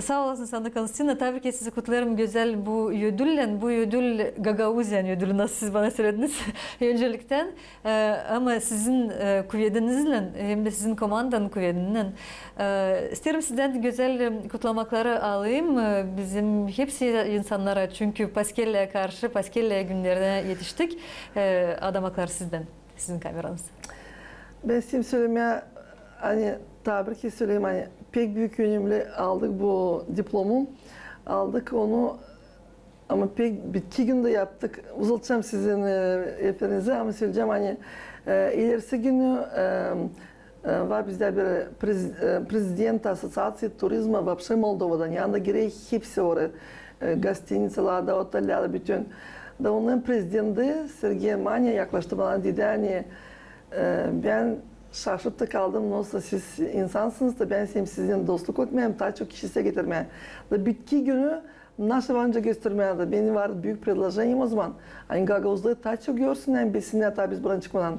Saa olasın, Sandra Konstantinovna. Tabii ki sizi kutlêêrım gözäl bu ödüllän. Bu ödül Gagauziyanın ödülü, nasıl siz bana sölediniz önceliktän. E, ama sizin, e, kuvediniznän, hem dä sizin komandanın kuvedindän. E, isteerim sizdän gözäl, e, kutlamakları alayım, e, bizim hepsi insannara, çünkü Paskellää karşı, Paskellää günnerinä etiştik. E, adamaklar sizdän, sizin kameranız. Bän isteerim sölemää, ani, tabii ki söleyim, ani pek büük önemli aldık bu diplomu. Aldık onu, ama pek bitki günü dä yaptık. Uzatacam sizin, e, efendinizi, ama söleyecäm, ani, e, ilerisi günü, e, e, var bizdä bir prez-, e, prezident Asosiaţiya turizma вообще Moldovada. Yanında girey hepsi orayı, e, gostiniţalarda, otellerdä, bütün. Da onun prezidenti Sergey Manya yaklaştı bana, dedi, ani, e, bän şaşıp da kaldım, nasıl siz insansınız da bän hem sizinnän dostluk etmää, hem taa çok kişi getirmää. Da bitki günü naşevanca göstermää da. Benim var büük предложением o zaman. Ani gagauzları taa çok görsünnär, bilsinnär, taa biz buradan çıkmadan.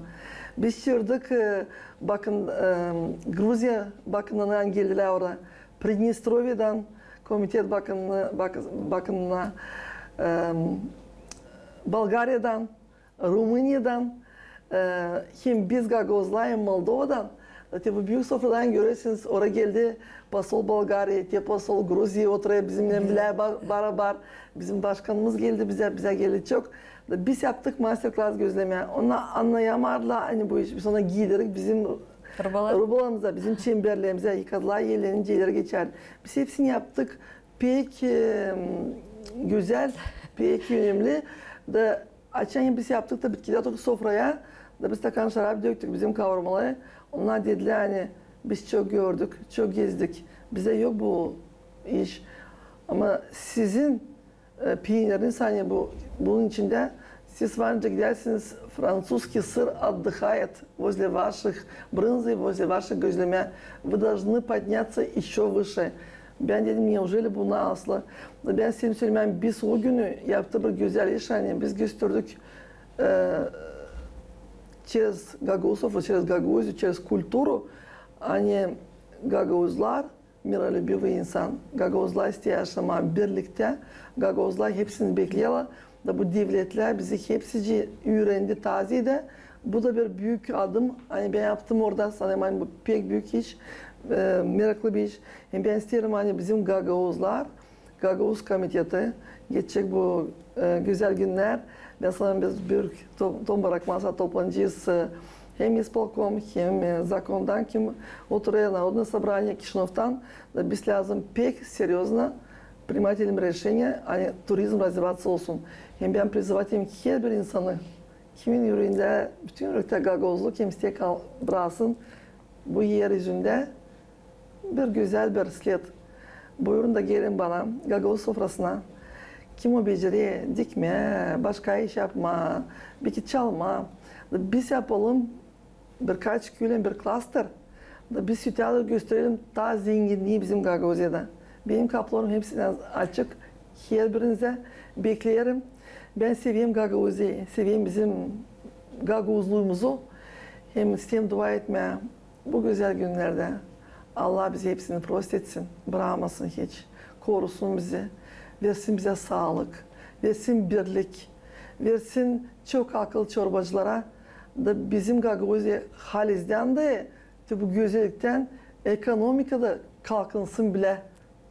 Biz çaardık, e, bakın, e, Gruziya bakınından geldilär orada. Pridnestrovyedan komitet bakını, bak-, bakınına, e, Bolgariyadan, Rumıniyadan, e, hem biz gagauzlar, hem Moldovadan. Te bu büük sofradan görersiniz, oraya geldi посол Bolgariya, te посол Gruziya oturêr bizimnän bilä ba-, barabar. Bizim başkanımız geldi bizä, bizä geldi çok. Da biz yaptık master-klass gözlemä. Onnar annayamardılar, ani bu iş. Biz ona giydirdik bizim rubalarımıza, bizim çemberlerimizä, yıkadılar ellerini, ileri geçärdi. Biz hepsini yaptık. Pek, e, gözäl, pek önemli. Da açan biz yaptık da bitkilär oturduk sofraya, da biz stakan şarap döktük bizim kavurmaları. Onnar dedilär, ani biz çok gördük, çok gezdik. Bizä yok bu iş. Ama sizin, e, peeniriniz, ani bu, bunun içindä siz var nicä gidärsiniz, французский сыр отдыхает возле ваших брынзы, возле ваших gözlemä. Вы должны подняться ещё выше. Bän dedim, неужели bu nasıl? Bän isteerim sölemää, biz o günü yaptık bir gözäl iş, ani biz gösterdik, e, через Gagauzları, через Gagauziyu, через культуру, ani gagauzlar миролюбивый insan. Gagauzlar isteer yaşamaa birliktä. Gagauzlar hepsini bekleerlär. Da bu devletlär bizi hepsicii üürendi, taa ziyadä. Bu da bir büük adım. Ani bän yaptım orada, sanêrım, ani bu pek büük iş, e, meraklı bir iş. Hem bän isteerim, ani bizim gagauzlar, Gagauz komiteti, geçecek bu, e, gözäl günnär. Bän sanêrım, biz büük to-, tombarak masada toplanacez, e, hem исполком, hem, e, zakondan, kim oturêr, Народное собрание Kişinövdan, da biz lääzım pek серьёзно принимать edelim решение, ani turizm развиваться olsun. Hem bän призывать ederim herbir insanı, kimin üreendä, bütün ürektä gagauzluk, hem isteer kal-, bıraksın bu er üzündä bir gözäl bir sled. Buyurun da gelin bana, gagauz sofrasına. Kim o becerer dikmää, başka iş yapmaa, belki çalmaa. Da biz yapalım birkaç külen bir klaster. Da biz ötää dä gösterelim taa zenginnii bizim Gagauziyada. Benim kapılarım hepsinä açık, herbirinizä bekleerim. Bän severim Gagauziyayı, severim bizim gagauzluumuzu. Hem isteerim dua etmää bu gözäl günnerdä. Allah bizi hepsini prost etsin, brakmasın hiç, korusun bizi, versin bizä saalık, versin birlik, versin çok akıl çorbacılara. Da bizim Gagauziya halizdän dä, te bu gözälliktän ekonomika da kalkınsın bilä.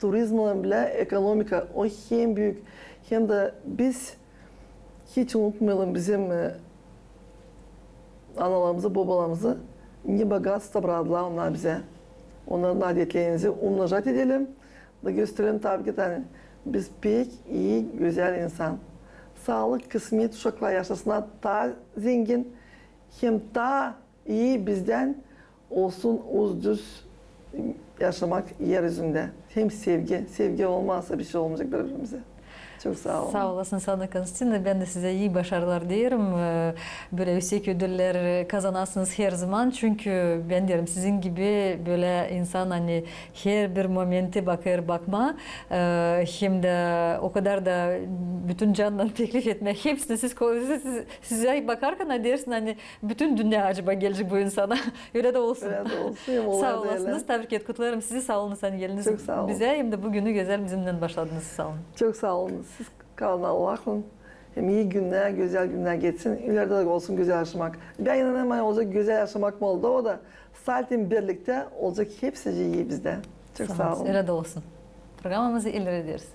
Turizmlan bilä ekonomika, o hem büük, hem dä biz hiç unutmayalım bizim, e, analarımızı, bobalarımızı, ne богатство braktılar onnar bizä. Onnarın adetlerini umnожать edelim da gösterelim tabii ki, ani biz pek ii, gözäl insan. Saalık, kısmet, uşaklar yaşasınnar taa zengin, hem taa ii bizdän olsun uzdüz yaşamak er üzündä. Hem sevgi. Sevgi olmasa, bişey olmayacek biri-birimizä. Çok saa olun. Saa olasın, Sandra Konstantinovna. Bän dä sizä ii başarılar deerim. E, bölä üüsek ödüller kazanasınız herzaman. Çünkü bän deerim, sizin gibi bölä insan, ani herbir momenti bakêr bakmaa, e, hem dä o kadar da bütün cannan teklif etmää. Hepsini siz ko-, siz, siz, sizä bakarkan, ani deersin, ani bütün dünnä acaba gelecek bu insana. Ölä dä olsun. Ölä dä olsun. Saa olasınız. Tabrik et, kutlêêrım sizi. Saa olun, ani geldiniz bizä. Çok saa olun. Hem dä bu günü gözäl bizimnän başladınız. Saa olun. Çok saa olun. Siz kalın Allahın. Hem ii günnär, gözäl günnär geçsin. İlerdä dä olsun gözäl yaşamak. Bän inanêrım, ani olacek gözäl yaşamak Moldovada. Sade birliktä olacek hepsi ii bizdä. Çok saa olun. Ölä dä olsun. Programamızı ileri ederiz.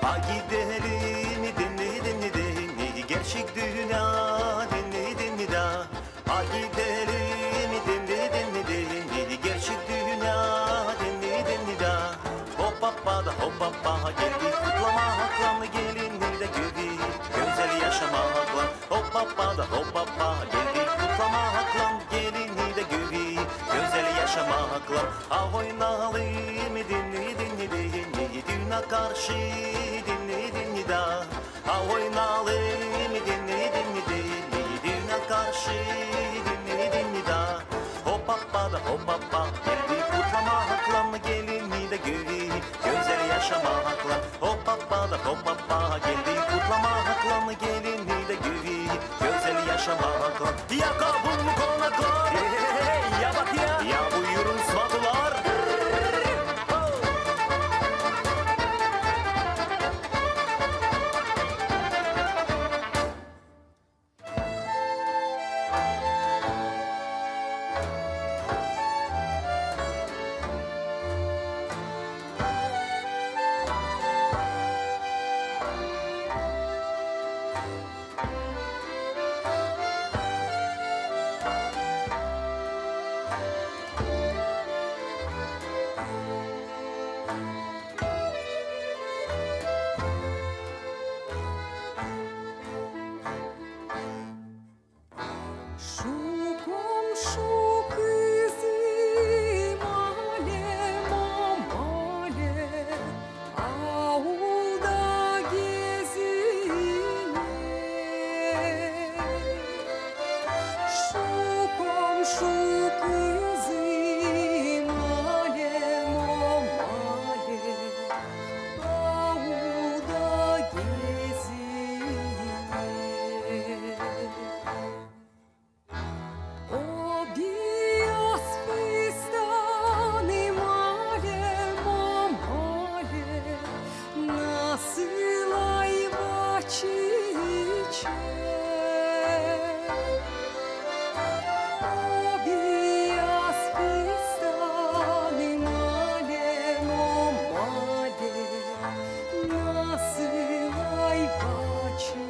A gidelim, deni, deni, deni, gerçek dünnä, deni, deni, da. A gidelim, deni, deni, deni, gerçek dünnä, deni, deni, da. Hoppa, hoppa da, hoppa, hoppa, geldik kutlamaklan, gelin dä gövi, gözäl yaşamaklan. Hoppa, hoppa da, hoppa, hoppa, geldik kutlamaklan, gelin dä gövi, gözäl yaşamaklan. A oynayalım, deni, deni, deni, dünnä karşı, deni, deni, da. A oynayalım, deni, deni, deni, dünnä karşı, deni, deni, da. Hoppa, hoppa da, hoppa, hoppa, geldik kutlamaklan, gelin dä gövi, gözäl yaşamaklan. Hoppa, hoppa da, hoppa, hoppa, geldik kutlamaklan, gelin dä gövi, gözäl yaşamaklan. Ya kabul mu konaklar? Hey, hey, hey, ya bak ya. Ya buyurun svatolar. Şu komşu kızı Male, Male, aulda gezinä. Şu komşu kızı Male, Male, aulda gezinä. O biyaz fistanı, Male, Male, nasıl ayva çiçek. O biyaz fistanı, Male, Male, nasıl ayva çiçek.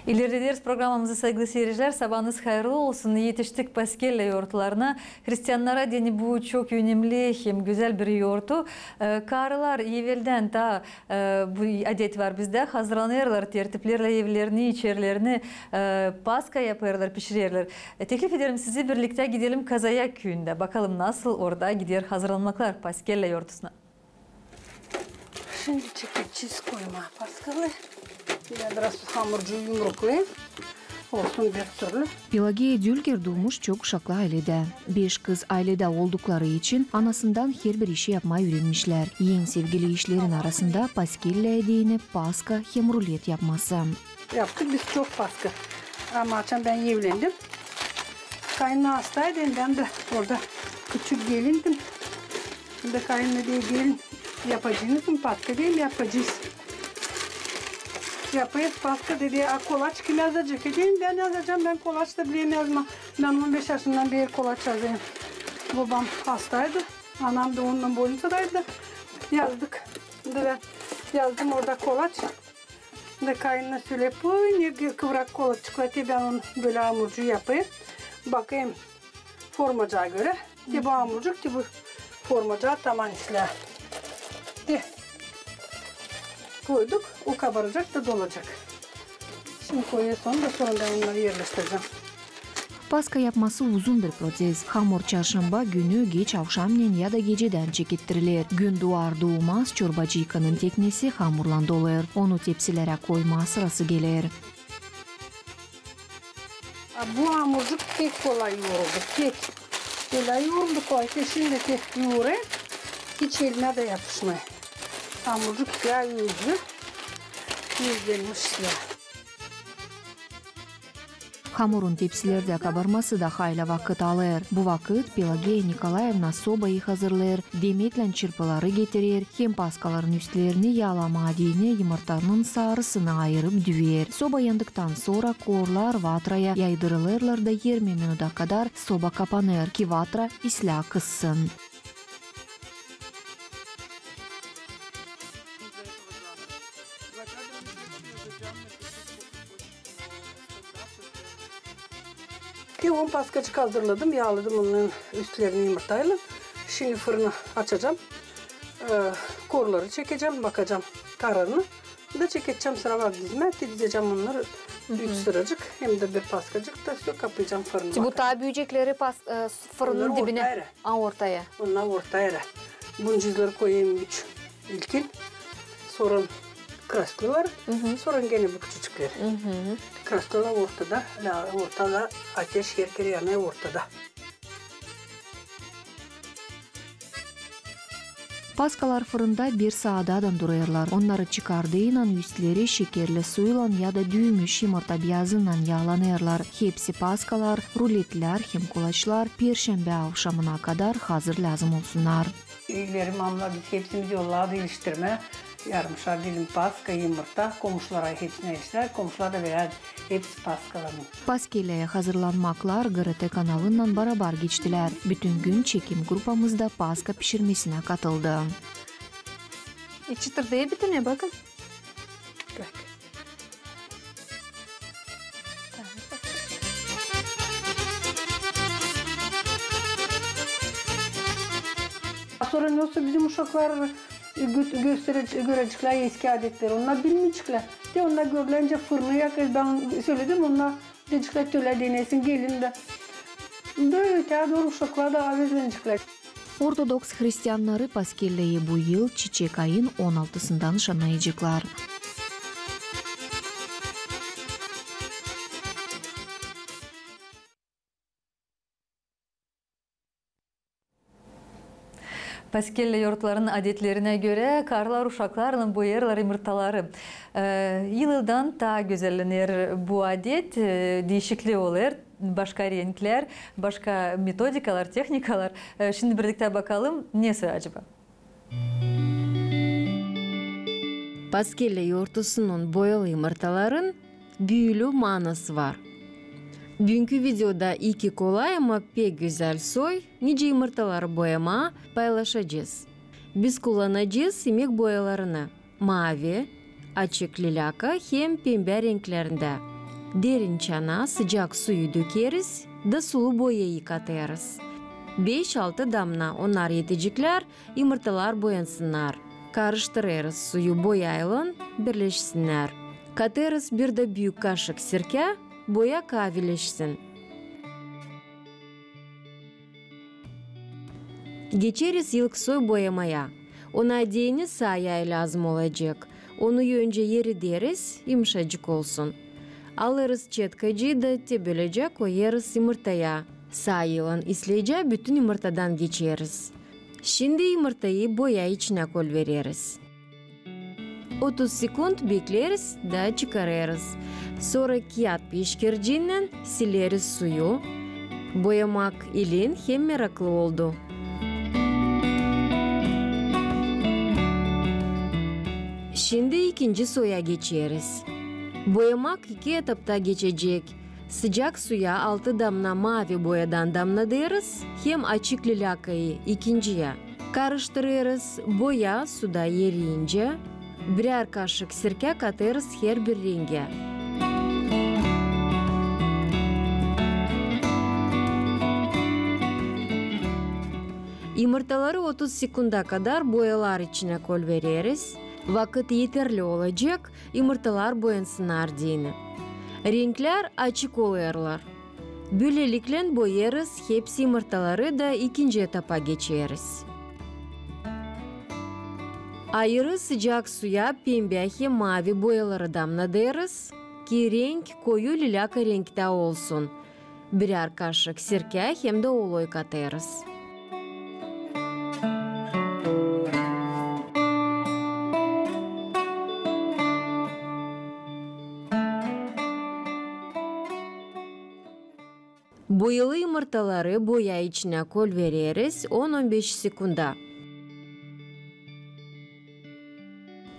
İlerlederiz programamızı, saygılı seyircilär. Sabaanız hayırlı olsun. Etiştik paskelya yourtlarına. Hristiannara deyni bu çok önemli hem gözäl bir yourtu. E, karılar eveldän taa, e, bu adet var bizdä. Hazırlanêrlar tertiplerlän evlerini, içerilerini, e, paska yapêrlar, pişirerlär. E, teklif ederim sizi, birliktä gidelim Kazayak küüyündä. Bakalım, nasıl orada gider hazırlanmaklar paskelya yourtusuna. Şindi çekecez koymaa paskalı. Bän biraz hamurcuyu yumruklayım. Olsun bir türlü. Pelagiya Dülker duumuş çok uşaklı ayledä. Beş kız ayledä oldukları için anasından herbir işi yapmaa üürenmişlär. En sevgili işlerin arasında paskelya deyni paska hem rulet yapması. Yaptık biz çok paska. Ama açan bän evlendim, kaynana astaydı, bän dä orada küçük gelindim. Şindi kaynana deer, gelin, yapacez mi paska? Deerim, yapacez. Yapêrız paska, dedi, a kolaç kim yazacek? Deerim, bän yazacam, bän kolaç da bilemeyim yazmaa. Bän on beş yaşından beeri kolaç yazêrım. Bobam astaydı, anam da onunnan bolnisadaydı. Yazdık. Şindi bän yazdım orada kolaç. Da kaynana söledi, oy, ne kıvrak kolaçıklar, te bän onu bölä hamurcu yapêrım. Bakêrım, formacaa görä. Te bu hamurcuk, te bu formacaa taman islää. Te koyduk, o kabaracek da dolacek. Şindi koyêrız onu da, sora bän onnarı erleştirecäm. Paska yapması uzun bir proţes. Hamur çarşamba günü geç avşamnen ya da gecedän çekettiriler. Gün duar duumaz çorbacıykanın teknesi hamurlan dolêr. Onu tepsilerä koymaa sırası geler. A bu hamurcuk pek kolay youruldu, pek. Bölä youruldu, kolay. Te şindi te yourêrım, hiç elimä dä yapışmêêr. Hamurcuk islää özü, özlenmiş islää. Hamurun tepsilerdä kabarması da hayli vakıt alêr. Bu vakıt Pelagiya Nikolayevna sobayı hazırlêêr, demeklän çırpıları getirer, hem paskaların üstlerini yaalamaa deyni yımırtanın saarısını ayırıp düüyer. Soba yandıktan sora korlar vatraya yaydırılêrlar da irmi minuta kadar soba kapanêr, ki vatra islää kızsın. Te on paskacık hazırladım, yaaladım onnarın üstlerini yımırtaylan. Şindi fırını açacam. E, korları çekecäm, bakacam kararını. Da çekecäm sıra var dizmää, te dizecäm onnarı üç sıracık, hem dä bir paskacık da, всё, kapayacam fırını. Bu taa büücekleri pas-, e, fırının dibinä. Onnar orta erä. A, orta erä. Onnar orta erä. Buncuzları koyêrım üç ilkin. Sora krasnıları, sora genä bu küçücükleri. Krasnılar ortada, la-, ortada ateş her kerä yanêr ortada. Paskalar fırında bir saadadan durêrlar. Onnarı çıkardıynan üstleri şekerli suylan ya da düümüş yımırta biyazınnan yaalanêrlar. Hepsi paskalar, ruletlär hem kolaçlar perşembä avşamına kadar hazır lääzım olsunnar. İleri mamla biz hepsimiz yollardı iliştirmää. Yarımşar dilim paska, yımırta, komuşulara hepsinä iliştirär, komuşular da verär hepsi paskalarını. Paskelyaya hazırlanmaklar G R T kanalınnan barabar geçtilär. Bütün gün çekim grupamız da paska pişirmesinä katıldı. E, çıtırdêêr bütünü, bakın. Bak. Sora ne olsa bizim uşaklar gö-, gösterecek, göreceklär eski adetleri. Onnar bilmeyeceklär. Te onnar görüncä fırını yakêrız. Bän söledim, onnar deyeceklär, tölä denesin, gelin dä. Da öteyä dooru uşaklar da avezleneceklär. Ortodoks hristiyannarı Paskelyayı bu yıl çiçek ayın on altısından şanıyaceklar. Paskelya yortların adetlerinä görä, karılar uşaklarlan boyêrlar yımırtaları. E, yıl-yıldan taa gözellener bu adet, e, diişiklik olêr, başka renklär, başka metodikalar, tehnikalar. E, şindi birliktä bakalım, ne soy acaba? Paskelya yortusunun boyalı yımırtaların büülü maanası var. Büünkü videoda iki kolay, ama pek gözäl soy, nicä yımırtaları boyamaa, paylaşacez. Biz kullanacez imek boyalarını, maavi, açık lilaka hem pembä renklerindä. Derin çanaa sıcak suyu dökeriz da sulu boyayı katêrız. Beş-altı damna, onnar eteceklär, imırtalar boyansınnar. Karıştırêrız suyu boyaylan, birleşsinnär. Katêrız bir dä büük kaşık sirkää, boya kaavileşsin. Geçeriz ilk soy boyamaya. Ona deyni saayayı lääzım olacek. Onu öncä erideriz, yımışacık olsun. Alêrız çetkacıı da te bölecä koyêrız imırtaya. Saayaylan isleycä bütün imırtadan geçeriz. Şindi imırtayı boya içinä kolvereriz. Otuz sekund bekleriz da çıkarêrız. Sora kiyat peşkircinnän sileriz suyu. Boyamak ilin hem meraklı oldu. Şindi ikinci soya geçeriz. Boyamak iki etapta geçecek. Sıcak suya altı damna maavi boyadan damnadêrız hem açık lilakayı ikinciyä. Karıştırêrız, boya suda eriyincä, birär kaşık sirkää katêrız herbir rengä. İmırtaları otuz sekunda kadar boyalar içinä kolvereriz. Vakıt eterli olacek, imırtalar boyansınnar deyni. Renklär açık olêrlar. Bölelikle boyêrız hepsi imırtaları da ikinci etapa geçeriz. Ayırı sıcak suya pembä hem maavi boyaları damnadêrız, ki renk koyu lilaka renktä olsun. Birär kaşık sirkää hem dä oloy katêrız. Boyalı imırtaları boya içinä kolvereriz on-on beş sekunda.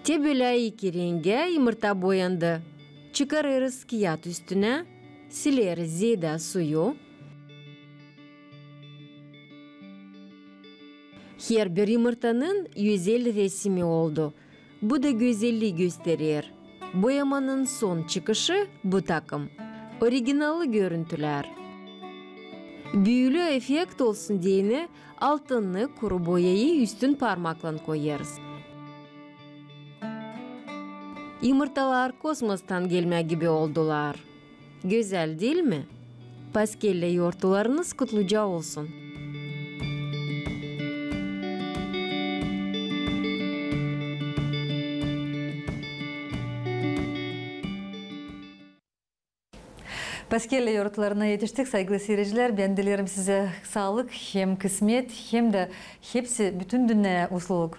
Te bölä iki rengä imırta boyandı. Çıkarêrız kiyat üstünä, sileriz zeedä suyu. Herbir imırtanın özel resimi oldu. Bu da gözellii gösterer. Boyamanın son çıkışı bu takım. Originallı görüntülär. Büülü efekt olsun deyni, altınnı kuru boyayı üstün parmaklan koyêrız. İmırtalar kosmostan gelmä gibi oldular. Gözäl, diil mi? Paskellä yortularınız kutluca olsun. Paskellä yortularına etiştik, saygılı siiricilär. Bän dileerim sizä saalık, hem kısmet, hem dä hepsi bütün dünneyä usluluk.